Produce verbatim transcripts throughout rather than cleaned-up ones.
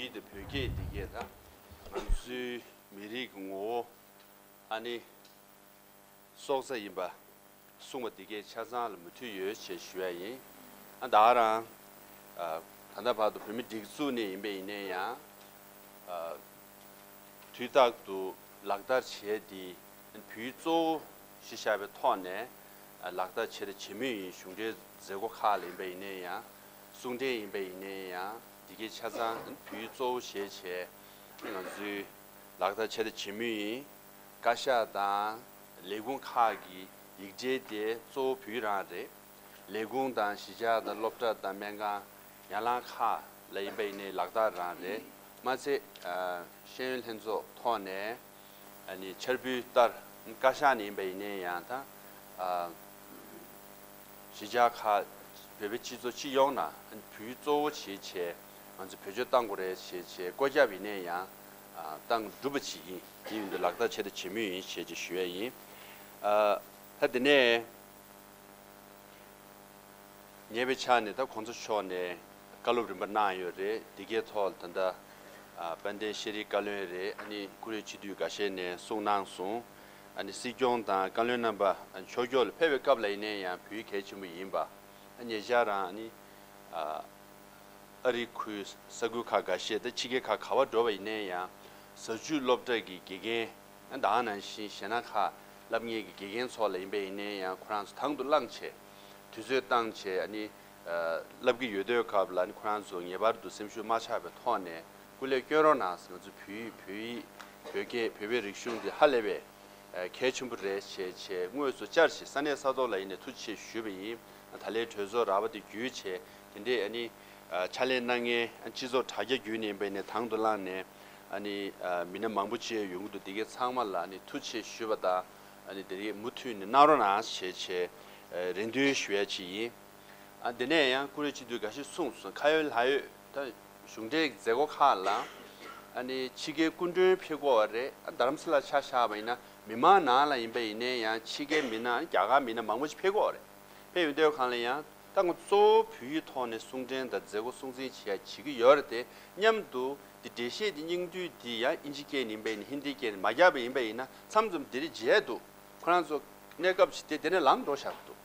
ཡིད་དུ་བོད་སྐད་འདི་གས་དང་། ང་ཚོའི་མི་རིགས་ཀྱི་ངོ་བོ་ཨ་ནི་སྲོག་རྩ་ཡིན་པ་གསུངས་པ་འདི་གས་ཆ་ཚང་ལ་མོས་མཐུན་ཡོད་ཅེས་ཞུ་ཡ་ཡིན། ཨ་ད་རང་ཨ་ད་ལྟ་བར་དུ་བོད་མི་སྒྲིག་འཛུགས་ནས་ཡིན་པ་ཡིན་ནའི་ཡང་ཨ་དུས་རྟག་ཏུ་ལག་བསྟར་བྱས་ཏེ་བོད་གཙོ་བོ་གཞི་བཞག་པའི་ཐོག་ནས་ལག་བསྟར་བྱས་དང་བྱེད་མུས་ཡིན། གཞུང་འབྲེལ་མཛད་སྒོ་ཁག་ལ་ཡིན་པ་ཡིན་ནའི་ཡང་། གསུང་འཕྲིན་ཡིན་པ་ཡིན་ནའི་ཡང་། འདི་གའི་ཆ་ཚང་བོད་གཙོ་བོ་བྱས་བྱས་ང་ཚོའི་ལག་བསྟར་བྱས་དང་བྱེད་མུས་ཡིན། བཀའ་ཤག་དང་ལས་ཁུངས་ཁག་གི་ཡིག་འབྲེལ་དེ་གཙོ་བོ་བོད་རང་རེད། ལས་ཁུངས་དང་གཞིས་ཆགས་དང་སློབ་གྲྭ་དང་སྨན་ཁང་། ཡན་ལག་ཁག་ལ་ཡིན་པ་ཡིན་ནའི་ལག་བསྟར་རང་རེད། མ་ཚད་ཨ་ཤེས་ཡོན་ལྷན་ཚོགས་ཐོག་ནས་ཨ་ནི་འཆར་འབུལ་ལྟར་བཀའ་ཤག་ནས་ཡིན་པ་ཡིན་ནའི་ཡང་ད་ཨ་གཞིས་ཆགས་ཁག་བོད་པའི་སྤྱི་ཚོགས་སྤྱི་ཡོངས་ནང་ཨ་ནི་བོད་གཙོ་བོ་བྱེད་བྱས་ང་ཚོ་བེད་སྤྱོད་གཏང་དགོས་རེད་བྱས་བྱས་བཀོད་ཁྱབ་ཡིན་ནའི་ཡང་ཨ་གཏང་གྲུབ་པ་ཅིག་ཡིན། དེ་ཡིན་དུས་ལག་བསྟར་བྱས་དང་བྱེད་མུས་ཡིན་ཞེས་ཅིག་ཞུ་ཡས་ཡིན། ཨ་ད་དེ་ནས། ཉེ་བའི་ཆར་ནས་ད་གོང་ས་མཆོག་ནས་བཀའ་སློབ་རིམ་པ་གནང་ཡོད་རེད། འདི་གའི་ཐོག་ལ་ད་ལྟ་ཨ་དཔལ་ལྡན་ཤེས་རིག་བཀའ་བློན་རེད། ཨ་ནི་ཀུ་རེ་སྤྱི་འཐུས་འགའ་ཤས་ནས་གསུངས་གནང་སོང་། ཨ་ནི་སྲིད་སྐྱོང་དང་བཀའ་བློན་རྣམ་པ་ཨ་ནི་ཕྱོགས་ཕྱོགས་ལ་ཕེབས་པའི་སྐབས་ལ་ཡིན་ནའི་ཡང་བོད་ཡིག་གལ་ཆེན་པོ་ཡིན་པ། ཨ་ཉེ་ཆར་རང་ཨ་ནི་ཨ་ཨ་རི་ཁུལ་ས་ཁུལ་ཁག་འགའ་ཤས་དང་ཕྱི་རྒྱལ་ཁག་ག་པར་འགྲོ་བ་ཡིན་ནའི་ཡང་ཟ་ཆུ་སློབ་གྲྭ་གི་དགེ་རྒན། ད་ག་ནང་བཞིན་གཞས་སྣ་ཁག་བསླབ་མཁན་གྱི་དགེ་རྒན་ཚོ་ལ་ཡིན་པ་ཡིན་ནའི་ཡང་ཁོ་རང་ཚོ་དང་དུ་བླངས་བྱས། དུས་ཚོད་བཏང་བྱས་ཨ་ནི་ཨ་བསླབ་ཀྱི་ཡོད་དུས་སྐབས་ལ་ཨ་ནི་ཁོ་རང་ཚོ་ངེས་པར་དུ་སེམས་ཤུགས་མ་ཆག་པའི་ཐོག་ནས་སྐུ་ལས་བསྐྱོན་རོགས་གནང་ཟེར། ང་ཚོ་བོད་ཡིག་བོད་ཡིག་བོད་སྐད་བོད་པའི་རིག་གཞུང་འདི་ཧ་ལས་པའི་ཨ་གལ་ཆེན་པོ་རེད་བྱས་བྱས་དངོས་སུ་བཅར་བྱས་ས་གནས་ས་ཐོག་ལ་ཡིན་ནའི་ཐུགས་རྗེ་ཆེ་ཞུས་པ་ཡིན། ད་ལན་གྲོས་ཚོགས་ར་བ་དེ་བརྒྱུད་བྱས་དེ་འདྲས་ཨ་ནི་ཨ་ཕྱག་ལས་གནང་མཁན་སྤྱི་ཚོགས་དྲ་རྒྱ་བརྒྱུད་ནས་ཡིན་པ་ཡིན་ནའི་དང་དུ་བླངས་ནས། ཨ་ནི་ཨ་མི་སྣ་མང་པོ་ཅིག་ཡོང་གི་འདུག་འདི་གའི་ཚང་མ་ལ་ཨ་ནི་ཐུགས་རྗེ་ཆེ་ཞུ་བ་དང་། ཨ་ནི་དེ་རིང་མུ་མཐུད་ནས་གནང་རོགས་གནང་ཞེས་བྱས་ཨ་རེ་འདུན་ཞུ་ཡ་ཅིག་ཡིན། ཨ་འདི་ནས་ཡང་ཀུ་རེ་སྤྱི་འཐུས་འགའ་ཤས་གསུངས་སོང་། ཁ་ཡོད་ལག་ཡོད་ད་གཞུང་འབྲེལ་གྱི་མཛད་སྒོ་ཁག་ལ་ཨ་ནི་ཕྱི་རྒྱལ་སྐུ་མགྲོན་ཕེབས་ཀྱི་ཡོད་རེད། ཨ་རྡ་རམ་ས་ལ་ཆ་བཞག་པ་ཡིན་ན་མི་མང་ནང་ལ་ཡིན་པ་ཡིན་ནའི་ཡང་ཕྱི་རྒྱལ་མི་སྣ་ཨ་ནི་རྒྱ་གར་མི་སྣ་མང་པོ་ཞིག་ཕེབས་ཀྱི་ཡོད་རེད། ཕེབས་ཡོང་དུས་སྒང་ལ་ཡང་ད་ང་གཙོ་བོ་བོད་ཡིག་ཐོག་ནས་གསུང་འཕྲིན་དང་མཛད་སྒོ་སྲུང་བརྩི་བྱེད་ཡ་བྱེད་ཀྱི་ཡོད་རེད་དེ། མཉམ་དུ་འདི་འགྲེལ་བཤད་འདི་སྙིང་བསྡུས་འདི་ཡང་ཨིན་ཇི་སྐད་ནས་ཡིན་པ་ཡིན་ན་ཧིན་དི་སྐད་ནས་མ་བརྒྱབ་པ་ཡིན་པ་ཡིན་ན་མཚམས་མཚམས་འདི་རིགས་མཇལ་འདུག་ཁོ་རང་ཚོ་གནས་སྐབས་ཤིག་དེ་དེ་ནས་ལངས་འགྲོ་བཞག་འདུག་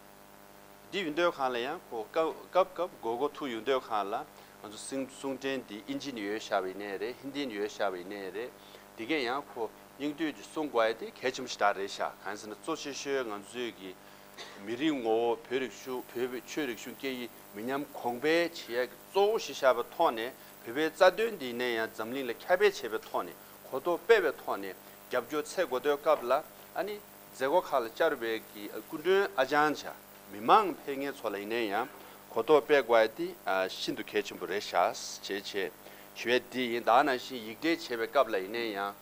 འདི་ཡོང་དུས་སྒང་ལ་ཡང་ཁོ་སྐབས་སྐབས་སྐབས་མགོ་སྐོར་ཐུག་ཡོང་དུས་སྒང་ལ་ང་ཚོ་གསུང་གསུང་འཕྲིན་འདི་ཨིན་ཇི་ནས་ཡོད་བཞག་པ་ཡིན་ནའི་རེད། ཧིན་དི་ནས་ཡོད་བཞག་པ་ཡིན་ནའི་རེད། འདི་གས་ཡང་ཁོ་སྙིང་བསྡུས་འདི་གསུང་དགོས་ཡ་དེ་གལ་ཆེན་པོ་ཞེ་དྲག་རེད་ཤག་གང་ཡིན་ཟེར་ན་གཙོ་ཆེ་ཤོས་ང་ཚོའི་གི་མི་རིགས་ངོ་བོ་བོད་རིག་གཞུང་བོད་པའི་ཆོས་རིག་གཞུང་སྐད་ཡིག་མི་ཉམས་གོང་འཕེལ་བྱེད་ཡ་གི་གཙོ་བོ་གཞི་བཞག་པའི་ཐོག་ནས་བོད་པའི་རྩ་དོན་འདི་ནས་ཡང་འཛམ་གླིང་ལ་ཁྱབ་སྤེལ་བྱེད་པའི་ཐོག་ནས་གོ་རྟོགས་སྤེལ་བའི་ཐོག་ནས་རྒྱབ་སྐྱོར་འཚོལ་དགོས་དུས་སྐབས་ལ་ཨ་ནི་མཛད་སྒོ་ཁག་ལ་བཅར་བའི་གི་སྐུ་མགྲོན་ཨ་ཅང་ཆ་མི་མང་ཕེབས་མཁན་ཚོ་ལ་ཡིན་ནའི་ཡང་གོ་རྟོགས་སྤེལ་དགོས་ཡ་དེ་ཤིན་ཏུ་གལ་ཆེན་པོ་རེད་ཤག་ཅེས་ཆེ་ཞུ་ཡ་དེ་ཡིན། ད་ག་ནང་བཞིན་ཡིག་འབྲེལ་བྱེད་པའི་སྐབས་ལ་ཡིན་ནའི་ཡང་།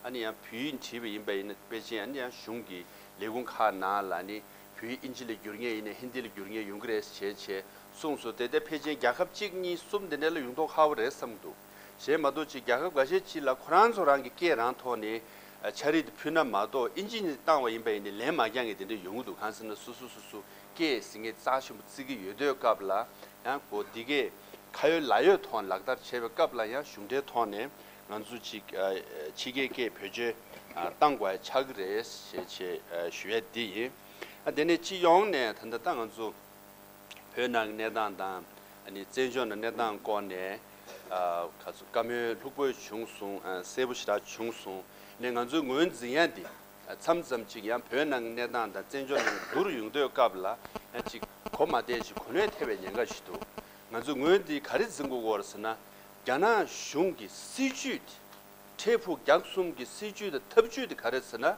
ཨ་ནི་ཡང་བོད་ཡིག་བྲིས་པ་ཡིན་པ་ཡིན་ན་དཔེ་ཅན་ཨ་ནི་ཡང་གཞུང་གི་ལས་ཁུངས་ཁག་ནང་ལ་ནི་བོད་ཡིག་ཨིན་ཇི་ལ་བསྒྱུར་མཁན་ཡིན་ན་ཧིན་དི་ལ་བསྒྱུར་མཁན་ཡོང་གི་རེད་ཞེས་བྱས་གསུངས་སོང་། དེ་ལྟར་ཕལ་ཆེར་རྒྱལ་ཁབ་གཅིག་གཉིས་གསུམ་དེ་འདྲ་ལ་ཡོང་མདོག་ཁ་པོ་རེད་བསམ་གྱི་འདུག་གཞན་མ་གཏོགས་ཅིག་རྒྱལ་ཁབ་འགའ་ཤས་ཅིག་ལ་ཁོ་རང་ཚོ་རང་གི་སྐད་རང་ཐོག་ནས་ཨ་འཕྱ་རིས་དེ་ཕུལ་ན་མ་གཏོགས་ཨིན་ཇི་ནས་བཏང་བ་ཡིན་པ་ཡིན་ན་ལན་མ་རྒྱག་མཁན་དེ་འདྲ་ཡོང་གི་འདུག་གང་ཟེར་ན་སོ་སོ་སོ་སོ་སྐད་ཟེར་མཁན་རྩ་ཆེན་པོ་བརྩི་གི་ཡོད་དུས་སྐབས་ལ་ཡང་གོ་འདི་གས་ཁ་ཡོད་ལག་ཡོད་ཐོག་ནས་ལག་བསྟར་བྱེད་པའི་སྐབས་ལ་ཡང་གཞུང་འབྲེལ་ཐོག་ནས། ང་ཚོ་གཅིག་ཨ་ཕྱི་རྒྱལ་སྐད་བེད་སྤྱོད་ཨ་བཏང་དགོས་ཆགས་ཀྱི་རེད་ཞེས་བྱས་ཨ་ཞུ་ཡ་འདི་ཡིན། ཨ་དེ་ནས་སྤྱི་ཡོངས་ནས་ད་ལྟ་ད་ང་ཚོ་བོད་ནང་གི་གནས་སྟངས་དང་ཨ་ནི་བཙན་བྱོལ་ནང་གནས་སྟངས་སྐོར་ནས་ཨ་ག་ཚོད་བཀའ་མོལ་ལྷུག་པོ་བྱུང་སོང་། ཨ་གསལ་པོ་ཞེ་དྲག་བྱུང་སོང་། ནས་ང་ཚོའི་ངོས་འཛིན་ཡ་འདི་མཚམས་མཚམས་ཅིག་ཡང་བོད་ནང་གི་གནས་སྟངས་དང་བཙན་བྱོལ་ནང་བསྡུར་ཡོང་དུས་སྐབས་ལ་ཡང་ཅིག་གོ་མ་བདེ་ཅིག་གོ་གནོད་ཐེབས་པའི་ཉེན་ཁ་ཞིག་འདུག་ང་ཚོའི་ངོས་འདི་ག་རེ་འཛིན་དགོས་ཀྱི་ཡོད་རེད་ཟེར་ན། རྒྱ་ནག་གཞུང་གི་སྲིད་ཇུས་དེ། འཕྲལ་ཕུགས་རྒྱང་གསུམ་གྱི་སྲིད་ཇུས་དང་ཐབས་ཇུས་དེ་ག་རེ་ཟེར་ན།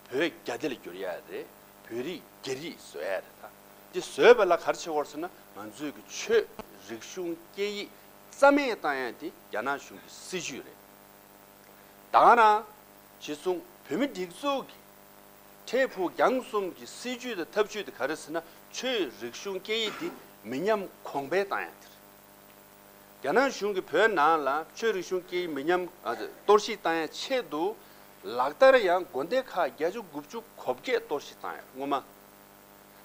བོད་རྒྱ་སྡེ་ལ་བསྒྱུར་ཡ་རེད། བོད་རིགས་རྒྱ་རིགས་བཟོ་ཡ་རེད་ད། འདི་བཟོས་པ་ལ་ག་རེ་བྱེད་དགོས་རེད་ཟེར་ན་ང་ཚོའི་གི་ཆོས་རིག་གཞུང་སྐད་ཡིག་རྩ་མེད་བཏང་ཡ་དེ་རྒྱ་ནག་གཞུང་གི་སྲིད་ཇུས་རེད། ད་ག་རང་། བྱས་ཙང་བོད་མི་སྒྲིག་འཛུགས་ཀྱི་འཕྲལ་ཕུགས་རྒྱང་གསུམ་གྱི་སྲིད་ཇུས་དང་ཐབས་ཇུས་དེ་ག་རེ་ཟེར་ན་ཆོས་རིག་གཞུང་སྐད་ཡིག་འདི་མི་ཉམས་གོང་འཕེལ་བཏང་ཡ་དེ་རེད། རྒྱ་ནག་གཞུང་གིས་བོད་ནང་ལ་ཆོས་རིག་གཞུང་སྐད་ཡིག་མི་ཉམས་ཨ་གཏོར་བཤིག་བཏང་ཡ་ཆེད་དུ་ལག་བསྟར་ཡང་དགོན་སྡེ་ཁག་བརྒྱ་ཆ་དགུ་བཅུ་གོ་བརྒྱད་གཏོར་བཤིག་བཏང་ཡ་སྔོན་མ།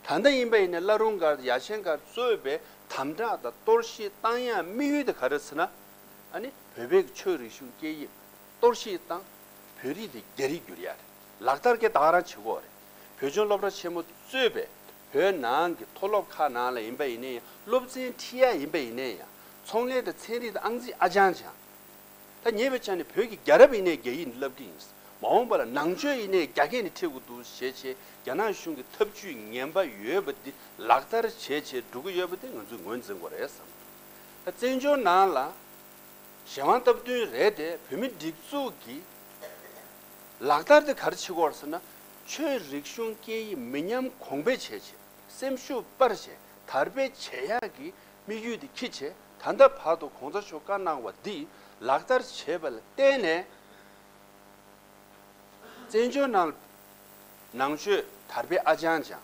ད་ལྟ་ཡིན་པ་ཡིན་ན་བླ་རུང་སྒར་ཡ་ཆེན་སྒར་གཙོས་པའི་དམ་དྲག་དང་གཏོར་བཤིག་བཏང་ཡ་དམིགས་ཡུལ་དེ་ག་རེ་ཟེར་ན། ཨ་ནི་བོད་པའི་ཆོས་རིག་གཞུང་སྐད་ཡིག་གཏོར་བཤིག་བཏང་། བོད་རིགས་དེ་རྒྱ་རིགས་བསྒྱུར་ཡ་རེད། ལག་བསྟར་གྱི་ད་ག་རང་བྱེད་དགོས་རེད། བོད་ལྗོངས་སློབ་གྲྭ་ཆེན་མོ་གཙོས་པའི་བོད་ནང་གི་མཐོ་སློབ་ཁག་ནང་ལ་ཡིན་པ་ཡིན་ནའི་ཡང་། སློབ་ཚན་ཁྲིད་ཡ་ཡིན་པ་ཡིན་ནའི་ཡང་། ཚོང་ལས་དང་ཚན་རིག་དང་ཨང་རྩིས་ཨ་ཅང་ཅང་། ད་ཉེ་བའི་ཆར་ནས་བོད་ཀྱི་རྒྱལ་རབས་ཡིན་ནའི་རྒྱ་ཡིག་ནས་བསླབ་ཀྱི་ཡིན། མ་འོངས་པ་ལ་ནང་ཆོས་ཡིན་ནའི་རྒྱ་སྐད་ནས་ཁྲིད་དགོས་འདུག་ཞེས་བྱས། རྒྱ་ནག་གཞུང་གི་ཐབས་ཇུས་ངན་པ་ཡོད་པ་འདི་ལག་བསྟར་བྱས་བྱས་འགྲོ་གི་ཡོད་པ་དེ་ང་ཚོས་ངོས་འཛིན་དགོས་རེད་བསམ། ད་བཙན་བྱོལ་ནང་ལ་གཞན་དབང་སྟབས་བསྟུན་རེད་དེ། བོད་མིའི་སྒྲིག་འཛུགས་ཀྱི་ལག་བསྟར་དེ་ག་རེ་བྱེད་དགོས་རེད་ཟེར་ན། ཆོས་རིག་གཞུང་སྐད་ཡིག་མི་ཉམས་གོང་འཕེལ་བྱས་བྱས། སེམས་ཤུགས་སྤར་བྱས་དར་སྤེལ་བྱེད་ཡག་གི་དམིགས་ཡུལ་དེ་འཁྱེར་བྱས། ད་ལྟ་བར་དུ་གོང་ས་མཆོག་བཀའ་གནང་བ་འདི་ལག་བསྟར་བྱས་པ་ལ་བརྟེན་ནས། བཙན་བྱོལ་ནང་ནང་ཆོས་དར་སྤེལ་ཨ་ཅང་ཅང་།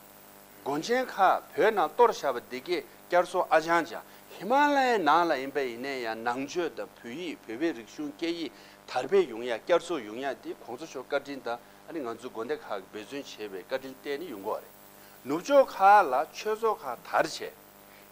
དགོན་ཆེན་ཁག་བོད་ནང་གཏོར་བཞག་པ་འདི་གས་བསྐྱར་གསོ་ཨ་ཅང་ཅང་། ཧི་མ་ལ་ཡའི་ནང་ལ་ཡིན་པ་ཡིན་ནའི་ཡང་། ནང་ཆོས་དང་བོད་ཡིག་བོད་པའི་རིག་གཞུང་སྐད་ཡིག་དར་སྤེལ་ཡོང་ཡ་བསྐྱར་གསོ་ཡོང་ཡ་འདི་གོང་ས་མཆོག་བཀའ་དྲིན་དང་། ཨ་ནི་ང་ཚོའི་དགོན་སྡེ་ཁག་གིས་འབད་བརྩོན་བྱས་པའི་བཀའ་དྲིན་བརྟེན་ནས་ཡོང་གི་ཡོད་རེད། ནུབ་ཕྱོགས་ཁག་ལ་ཆོས་ཚོགས་ཁག་དར་བྱས།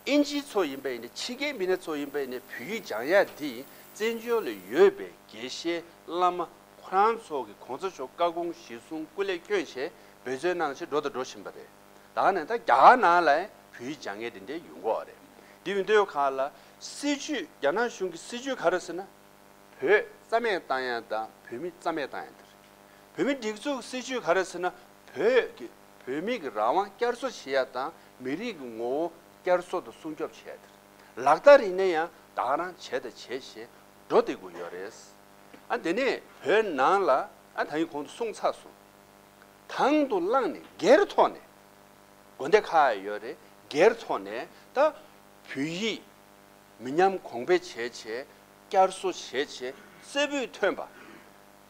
དབྱིན་ཇི་ཚོ་ཡིན་པ་ཡིན་ནའི། ཕྱི་རྒྱལ་མི་སྣ་ཚོ་ཡིན་པ་ཡིན་ནའི། བོད་ཡིག་སྦྱང་ཡ་འདི་བཙན་བྱོལ་ལ་ཡོད་པའི་དགེ་བཤེས་བླ་མ་ཁོ་རང་ཚོ་གི་གོང་ས་མཆོག་བཀའ་དགོངས་གཞིར་བཟུང་སྐུ་ལས་བསྐྱོན་བྱས་འབད་བརྩོན་གནང་བྱས་འགྲོ་དང་འགྲོ་བཞིན་པ་རེད། ད་ནས་ད་རྒྱ་གར་ནང་ལ་བོད་ཡིག་སྦྱང་མཁན་དེ་འདྲ་ཡོང་གི་ཡོད་རེད། འདི་ཡོང་དུས་ཁག་ལ་སྲིད་ཇུས། རྒྱ་ནག་གཞུང་གི་སྲིད་ཇུས་ག་རེ་ཟེར་ན། བོད་རྩ་མེད་བཏང་ཡ་དང་བོད་མི་རྩ་མེད་བཏང་ཡ་དེ་རེད། བོད་མིའི་སྒྲིག་འཛུགས་སྲིད་ཇུས་ག་རེ་ཟེར་ན། བོད་ཀྱི་བོད་མི་གི་རང་དབང་བསྐྱར་གསོ་བྱེད་ཡ་དང་། མི་རིགས་ཀྱི་ངོ་བོ་བསྐྱར་གསོ་དང་སྲུང་སྐྱོབ་བྱེད་ཡ་དེ་རེད། ལག་བསྟར་ཡིན་ན་ཡང་ད་ག་རང་བྱས་དང་བྱས་བྱས་འགྲོ་བསྡད་དགོས་ཡོད་རེད། ཨ་དེ་ནས་བོད་ནང་ལ། ཨ་ད་ཡིན་གོང་དུ་གསུངས་ཚར་སོང་། དང་དུ་བླངས་ནས་སྒེར་ཐོག་ནས། དགོན་སྡེ་ཁག་ཡོད་རེད། སྒེར་ཐོག་ནས་ད་བོད་ཡིག་མི་ཉམས་གོང་འཕེལ་བྱས་བྱས་བསྐྱར་གསོ་བྱས་བྱས་རྩེ་ཕུད་ཐོན་པ།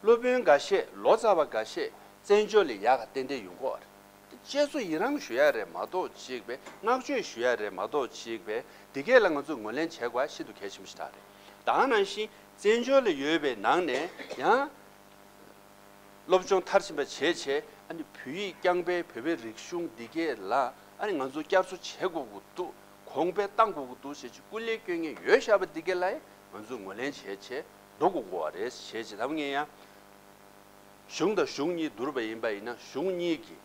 སློབ་དཔོན་འགའ་ཤས། ལོ་ཙཱ་བ་འགའ་ཤས་བཙན་བྱོལ་ལ་ཡག་ག་ཏན་ཏན་ཡོང་གི་ཡོད་རེད། དཔྱད་གསོ་ཡི་རང་ཞུ་ཡ་རེད་མ་གཏོགས་ཅིག་པའི་བསྔགས་བརྗོད་ཞུ་ཡ་རེད་མ་གཏོགས་ཅིག་པའི་འདི་གས་ལ་ང་ཚོས་ངོས་ལེན་བྱེད་དགོས་ཤིན་ཏུ་གལ་ཆེན་པོ་ཞིག་རེད། ད་ག་ནང་བཞིན་བཙན་བྱོལ་ལ་ཡོད་པའི་ནང་ནས་ཡང་སློབ་སྦྱོང་མཐར་ཕྱིན་པ་བྱས་བྱས། ཨ་ནི་བོད་ཡིག་རྐྱང་པའི་བོད་པའི་རིག་གཞུང་འདི་གས་ལ་ཨ་ནི་ང་ཚོ་བསྐྱར་གསོ་བྱེད་དགོས་ཀྱི་འདུག་གོང་འཕེལ་གཏང་དགོས་ཀྱི་འདུག་ཞེས་སྐུ་ལས་བསྐྱོན་མཁན་ཡོད་བཞག་པ་འདི་གས་ལ་ང་ཚོས་ངོས་ལེན་བྱས་བྱས་འགྲོ་དགོས་ཀྱི་རེད་ཞེས་བྱས། ད་ངས་ཡང་གཞུང་དང་གཞུང་གཉིས་བསྡུར་བ་ཡིན་པ་ཡིན་ན། གཞུང་གཉིས་ཀྱི་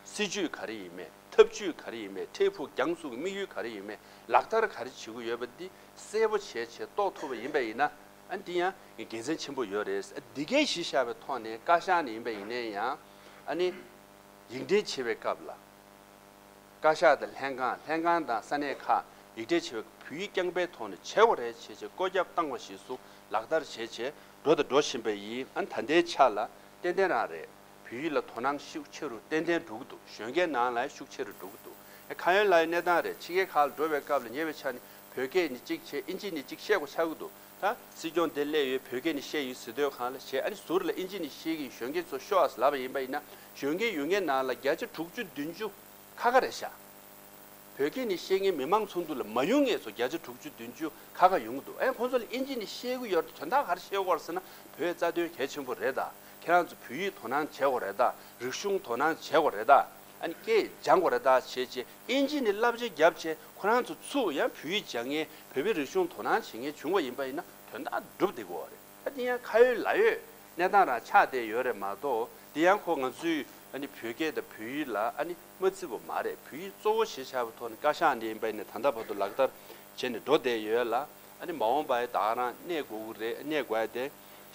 སྲིད་ཇུས་ག་རེ་ཡིན་མེད། ཐབས་ཇུས་ག་རེ་ཡིན་མེད། འཕྲལ་ཕུགས་རྒྱང་གཟུགས་ཀྱི་དམིགས་ཡུལ་ག་རེ་ཡིན་མེད། ལག་བསྟར་ག་རེ་བྱེད་དགོས་ཡོད་པ་འདི་གསལ་པོ་བྱས་བྱས་རྟོགས་ཐུབ་པ་ཡིན་པ་ཡིན་ན། ཨ་འདི་ཡང་དགེ་མཚན་ཆེན་པོ་ཡོད་རེད། ཨ་འདི་གས་གཞི་བཞག་པའི་ཐོག་ནས་བཀའ་ཤག་ནས་ཡིན་པ་ཡིན་ནའི་ཡང་། ཨ་ནི་ཡིག་འབྲེལ་བྱེད་པའི་སྐབས་ལ། བཀའ་ཤག་དང་ལྷན་ཁང་། ལྷན་ཁང་དང་ས་གནས་ཁག་ཡིག་འབྲེལ་བྱེད་པའི་བོད་ཡིག་རྐྱང་པའི་ཐོག་ནས་བྱེད་དགོས་རེད་བྱས་བྱས་བཀོད་ཁྱབ་བཏང་བ་གཞིར་བཟུང་ལག་བསྟར་བྱས་བྱས་འགྲོ་དང་འགྲོ་བཞིན་པ་ཡིན། ཨ་ད་ལྟའི་ཆ་ལ་ཏན་ཏན་རང་རེད། བོད་ཡིག་ལ་དོ་སྣང་ཤུགས་ཆེ་རུ་ཏན་ཏན་འགྲོ་གི་འདུག་གཞོན་སྐྱེས་ནང་ལ་ཤུགས་ཆེ་རུ་འགྲོ་གི་འདུག་ཁ་ཡོད་ལག་ཡོད་གནས་སྟངས་རེད། ཕྱི་རྒྱལ་ཁག་ལ་འགྲོ་བའི་སྐབས་ལ་ཉེ་བའི་ཆ་ནས་བོད་སྐད་ནས་གཅིག་བྱས། ཨིན་ཇི་ནས་གཅིག་བཤད་དགོས་ཆགས་ཀྱི་འདུག་ད་སྲིད་སྐྱོང་འདིར་སླེབས་ཡོད། བོད་སྐད་ནས་བཤད་ཡོད་ཟེར་དུས་གང་ལ་བྱས། ཨ་ནི་ཟུར་ལ་ཨིན་ཇི་ནས་བཤད་ཀྱི་ཡོད། གཞོན་སྐྱེས་ཚོ་ཤོག་ཨ་ཟེར་ལབ་པ་ཡིན་པ་ཡིན་ན། གཞོན་སྐྱེས་ཡོང་མཁན་ནང་ལ་བརྒྱ་ཆ་དྲུག་ཅུ་བདུན་ཅུ་ཁ་ཁ་རེད་ཤག་བོད་སྐད་ནས་བཤད་མཁན་མི་མང་ཚོགས་འདུ་ལ་མ་ཡོང་མཁན་ཚོ་བརྒྱ་ཆ་དྲུག་ཅུ་བདུན་ཅུ་ཁ་ཁ་ཡོང་གི་འདུག་ཨེ་ཁོང་ཚོ་ལ་ཨིན་ཇི་ནས་བཤད་ཀྱི་ཡོད་རེད། དོན་དག་ག་རེ་བཤད་ཀྱི་ཡོད་རེད་ཟེར་ན། བོད་རྩ་དོན་གལ་ཆེན་པོ་རེད་ད། ཁྱེད་རང་ཚོ་བོད་ཡིག་དོ་སྣང་བྱེད་དགོས་རེད་ད། རིག་གཞུང་དོ་སྣང་བྱེད་དགོས་རེད་ད། ཨ་ནི་སྐད་སྦྱང་དགོས་རེད་ད་བྱས་བྱས། ཨིན་ཇི་ནས་བསླབ་བྱ་བརྒྱབ་བྱས། ཁོ་རང་ཚོ་ཚུར་ཡང་བོད་ཡིག་སྦྱང་མཁན། བོད་པའི་རིག་གཞུང་དོ་སྣང་བྱེད་མཁན་བྱུང་བ་ཡིན་པ་ཡིན་ན། དོན་དག་འགྲུབ་བསྡད་ཀྱི་ཡོད་རེད། ད་དེ་ཡང་ཁ་ཡོད་ལག་ཡོད་གནས་སྟངས་རང་ཆགས་བསྡད་ཡོད་རེད་མ་གཏོགས། དེ་ཡང་ཁོ་ང་ཚོའི་ཨ་ནི་བོད་སྐད་དང་བོད་ཡིག་ལ་ཨ་ནི་མ་བརྩི་བ་མ་རེད། བོད་ཡིག་གཙོ་བོ་གཞི་བཞག་པའི་ཐོག་ནས་བཀའ་ཤག་ནས་ཡིན་པ་ཡིན་ན་ད་ལྟ་བར་དུ་ལག་བསྟར་བྱས་ནས་འགྲོ་བསྡད་ཡོད་ལ། ཨ་ནི་མ་འོངས་པ་ཡི་ད་ག་རང་གནས་དགོས་ཀྱི་རེད། གནས་དགོས་ཡ་དེ་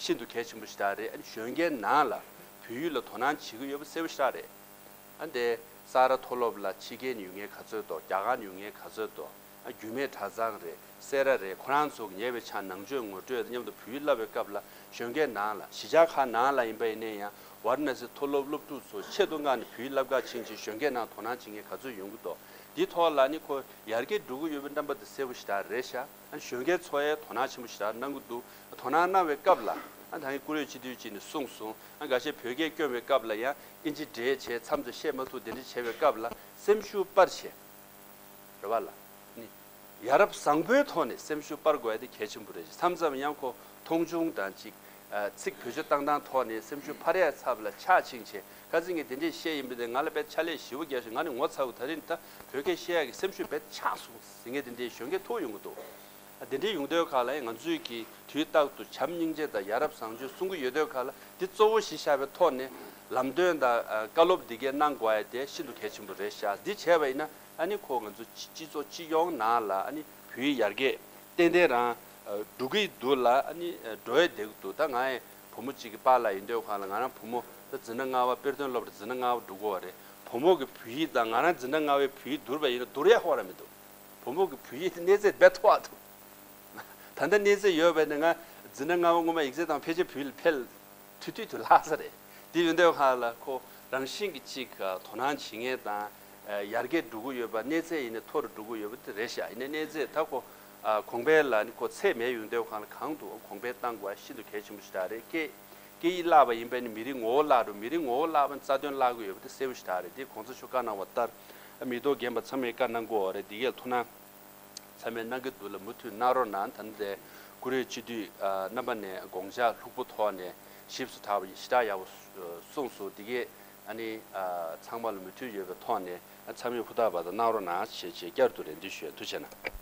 ཤིན་ཏུ་གལ་ཆེན་པོ་ཞིག་རེད། ཨ་ནི་གཞོན་སྐྱེས་ནང་ལ་བོད་ཡིག་ལ་དོ་སྣང་བྱེད་ཀྱི་ཡོད་པ་གསལ་པོ་ཞིག་རེད། ཨ་འདི་ས་ར་མཐོ་སློབ་ལ་ཕྱི་རྒྱལ་ནས་ཡོང་མཁན་ག་ཚོད་འདུག་རྒྱ་གར་ནས་ཡོང་མཁན་ག་ཚོད་འདུག་ཨ་རྒྱུད་སྨད་གྲྭ་ཚང་རེད། སེ་ར་རེད། ཁོ་རང་ཚོ་གི་ཉེ་བའི་ཆར་ནང་ཆོས་ངོ་སྤྲོད་དང་མཉམ་དུ་བོད་ཡིག་བསླབ་པའི་སྐབས་ལ་གཞོན་སྐྱེས་ནང་ལ། གཞིས་ཆགས་ཁག་ནང་ལ་ཡིན་པ་ཡིན་ནའི་ཡང་། ཝཱ་ར་ཎ་སི་མཐོ་སློབ་སློབ་ཕྲུག་ཚོ་ཆེད་དུ་མངགས་ནས་བོད་ཡིག་བསླབ་གར་ཕྱིན་བྱས་གཞོན་སྐྱེས་ནང་དོ་སྣང་བྱེད་མཁན་ག་ཚོད་ཡོང་གི་འདུག་འདིའི་ཐོག་ལ་ནི་ཁོ་ཡར་རྒྱས་འགྲོ་གི་ཡོད་པའི་རྣམ་པ་དེ་གསལ་པོ་ཞེ་དྲག་རེད་ཤག་ཨ་གཞོན་སྐྱེས་ཚོ་ཡང་དོ་སྣང་ཆེན་པོ་ཞེ་དྲག་གནང་གི་འདུག་དོ་སྣང་གནང་བའི་སྐབས་ལ། ཨ་ད་ངས་ཀུ་རེ་སྤྱི་འཐུས་ཅིག་ནས་གསུངས་སོང་། ཨ་འགའ་ཤས་བོད་སྐད་སྐྱོན་པའི་སྐབས་ལ་ཡང་ཨིན་ཇི་འདྲེས་བྱས། མཚམས་མཚམས་བཤད་མ་ཐུབ་དེ་འདྲ་བྱས་པའི་སྐབས་ལ་སེམས་ཤུགས་སྤར་བྱས། རེད་བ་ལ། ནི། ཡ་རབས་བཟང་པོའི་ཐོག་ནས་སེམས་ཤུགས་སྤར་དགོས་ཡ་དེ་གལ་ཆེན་པོ་རེད། མཚམས་མཚམས་ཡང་ཁོ་མཐོང་ཆུང་དང་ཅིག་ཨ་ཚིག་བེད་སྤྱོད་བཏང་སྟངས་ཐོག་ནས་སེམས་ཤུགས་འཕར་ཡ་ཚབ་ལ་ཆག་ཕྱིན་བྱས། ཁ་སང་ངས་དེ་འདྲས་བཤད་ཡིན་པ་དེ་ང་ལ་དཔེ་ཕྱག་ལས་ཞེ་པོ་རྒྱབ་བྱས། ང་ནི་ངོ་ཚ་བོ། ད་རིང་ད་བོད་སྐད་བཤད་ཡ་གི་སེམས་ཤུགས་དཔེ་ཆག་སོང་ཟེར་མཁན་དེ་འདྲས་གཞོན་སྐྱེས་ཐུག་ཡོང་གི་འདུག་དེ་འདྲའི་ཡོང་དུས་ཁ་ལ་ང་ཚོས་ཀྱི་དུས་རྟག་ཏུ་བྱམས་སྙིང་རྗེ་དང་ཡ་རབས་བཟང་སྤྱོད་གསུང་གི་ཡོད་དུས་ཁ་ལ་འདི་གཙོ་བོ་གཞི་བཞག་པའི་ཐོག་ནས་ལམ་སྟོན་དང་བཀའ་སློབ་འདི་གའི་གནང་དགོས་ཡ་དེ་ཤིན་ཏུ་གལ་ཆེན་པོ་རེད་ཤག་འདི་བྱས་པ་ཡིན་ན་ཨ་ནི་ཁོ་ང་ཚོ་སྤྱི་སྤྱི་ཚོགས་སྤྱི་ཡོངས་ནང་ལ་ཨ་ནི་བོད་ཡིག་ཡར་རྒྱས་ཏན་ཏན་རང་འགྲོ་གི་འདུག་ལ་ཨ་ནི་འགྲོ་ཡ་བསྡད་ཀྱི་འདུག་ད་ང་ཡི་བུ་མོ་གཅིག་གི་པཱ་ལགས་ཡིན་དུས་ཁ་ལ་ང་རང་བུ་མོ་ད་འཛིན་གྲྭ་ལྔ་པ་དཔེར་སྟོན་སློབ་གྲྭ་འཛིན་གྲྭ་ལྔ་པ་འགྲོ་གི་ཡོད་རེད། བུ་མོ་གི་བོད་ཡིག་དང་ང་རང་འཛིན་གྲྭ་ལྔ་པའི་བོད་ཡིག་བསྡུར་བ་ཡིན་ན་བསྡུར་ཡ་ཧོ་ར་མི་འདུག་བུ་མོ་གི་བོད་ཡིག་གནས་ཚད་རྦད་མཐོ་བ་འདུག་ད་ལྟ་གནས་ཚད་ཡོད་པས་ན་ང་འཛིན་གྲྭ་ལྔ་པ་སྔོན་མ་ཡིག་ཚད་དང་ཕལ་ཆེར་བོད་ཡིག་ལ་ཕལ་ཐུ་ཐུ་དུ་ལྷག་ས་རེད། དེ་ཡོད་དུས་ཁ་ལ་ཁོ་རང་བཞིན་གྱི་གཅིག་དོ་སྣང་བྱེད་མཁན་དང་ཡར་རྒྱས་འགྲོ་གི་ཡོད་པ་གནས་ཚད་ཡིན་ན་མཐོ་རུ་འགྲོ་གི་ཡོད་པ་དེ་རེད་ཤག་ཡིན་ན་གནས་ཚད་ད་ཁོ་གོང་འཕེལ་ལ་ནི་ཁོ་ཚད་མེད་ཡོང་དུས་ཁ་ལ་གང་དུ་གོང་འཕེལ་གཏང་དགོས་ཤིན་ཏུ་གལ་ཆེན་པོ་ཞིག་རེད། སྐད་སྐད་ཡིག་བརླག་པ་ཡིན་པས་ནི་མི་རིགས་ངོ་བོ་བརླག་འགྲོ། མི་རིགས་ངོ་བོ་བརླག་པ་ནི་རྩ་དོན་བརླག་གི་ཡོད་པ་དེ་གསལ་པོ་ཞིག་རེད། དེ་གོང་ས་མཆོག་བཀའ་གནང་བ་ལྟར་མི་ཐོག་རྒན་པ་ཚང་མས་བཀའ་གནང་དགོས་རེད། འདི་གས་ཐུགས་སྣང་ཚང་མས་གནང་གི་འདུག་ལ་མུ་མཐུད་གནང་རོགས་གནང་། ད་ནི་དེ་ཀུ་རེ་སྤྱི་འཐུས་རྣམ་པ་ནས་དགོངས་འཆར་ལྷུག་པོ་ཐོག་ནས་ཞིབ་ཏུ་དྲག་པ་ཞེ་དྲག་ཡག་པོ་གསུངས་སོང་། འདི་གས་ཨ་ནི་ཚང་མ་ལ་མུ་མཐུད་ཡོད་པའི་ཐོག་ནས་ཚང་མས་ཧུར་ཐག་པ་དང་གནང་རོགས་གནང་ཞེས་བྱས་བསྐྱར་དུ་རེ་འདུན་ཞུ་ཡ། ཐུགས་རྗེ་གནང་།